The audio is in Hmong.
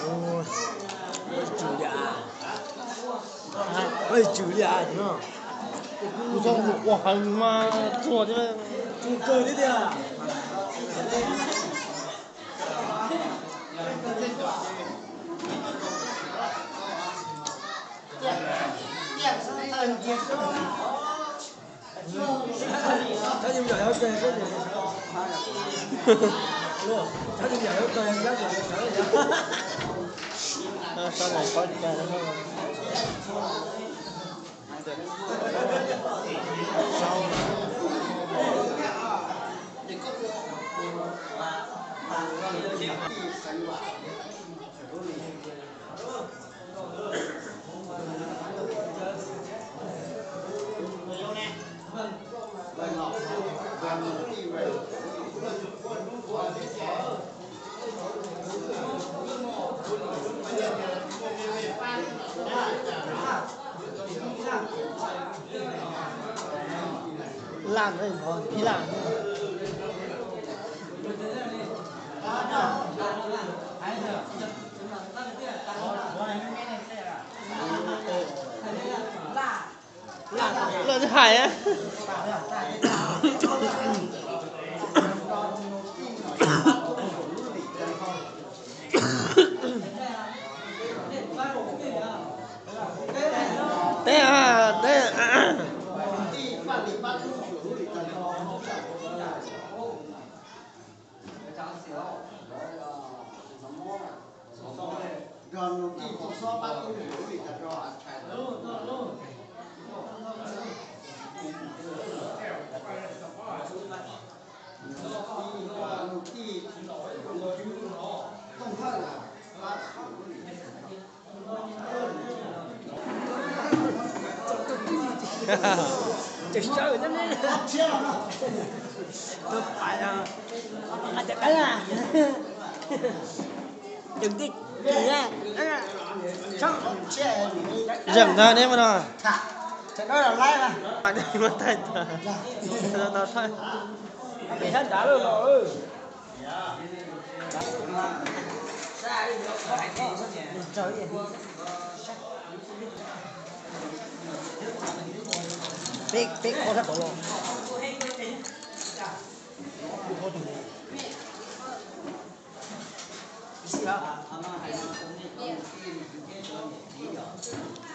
Ua, tsw li as. Ua, tsw li as no. Kuv txhob ua heev mas txuag thiab. Tsw kawg li tiag. Laj, laj. Laj twb hais. Teb, teb. Zeem ntag neb mas no. Peb, peb ob sab tod los.